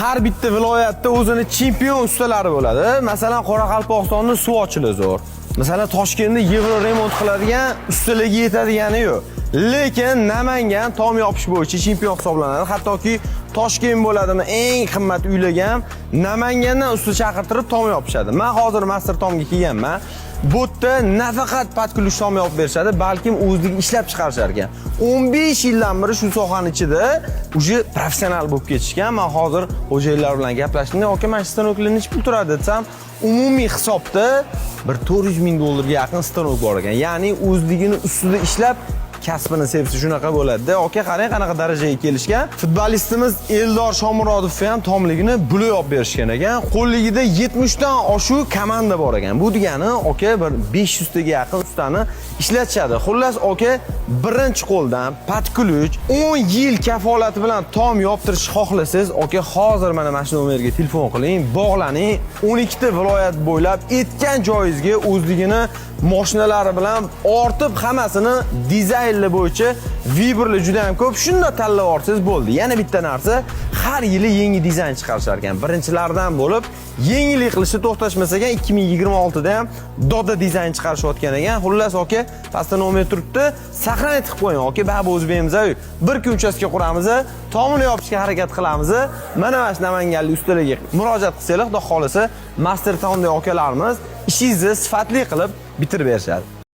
Har bitta viloyatda o'zini chempion ustalari bo'ladi. Masalan, Qoraqalpog'istonda suvochili zo'r. Masalan, Toshkentda yevro remont qiladigan ustalarga yetadigani yo'q. Lekin Namangan tom yopish bo'yicha chempion hisoblanadi. Hattoki Toshkent bo'ladimi, eng qimmat uylarga ham Namangandan usta chaqirtirib tom yopishadi. Men hozir Master Tomga kelganman. Bu yerda nafaqat под ключ tom yopib berishadi, balkim o'zligi ishlab chiqarishar ekan. 15 yildan beri shu sohani ichida уже professional bo'lib ketishgan. Men hozir xo'jayinlar bilan gaplashdim. "Aka, mana shu stanoklar necha pul turadi?" desam, umumiy hisobda bir 400 ming dollarga yaqin stanok bor ekan. Ya'ni o'zligini ustida ishlab, kasbini sevsa, shunaqa bo'ladi-da. Aka, qarang, qanaqa darajaga kelishgan. Futbolistimiz Eldor Shomurodov ham tomligini bular yopib berishgan ekan. Qo'lligida 70 dan oshuv komanda bor ekan. Bu degani, aka, bir 500 taga yaqin ustani ishlatishadi. Xullas, aka, birinchi qo'ldan под ключ 10 yil kafolati bilan tom yoptirishni xohlasangiz, aka, hozir mana shu nomerga telefon qiling, bog'laning. 12 ta viloyat bo'ylab etgan joyingizga o'zligini mashinalari bilan ortib, hammasini dizaynlar bo'yicha выбор lar juda ham ko'p. Shunda tanlab olsangiz bo'ldi. Yana bitta narsa, har yili yangi dizayn chiqarishar ekan. Birinchilardan bo'lib yangilik qilishni to'xtashmas ekan. 2026da ham doda dizayn chiqarishayotgan ekan. Xullas, aka, pastda nomer turibdi. Сохранить qilib qo'ying, aka. Baribir o'zbekmiz, bir kun uchastka quramiz, tomini yopishga harakat qilamiz. Mana shu namanganlik ustalarga murojaat qilsanglar, Xudo xohlasa, Master Tomdek akalarimiz ishingizni sifatli qilib bitirib berishadi.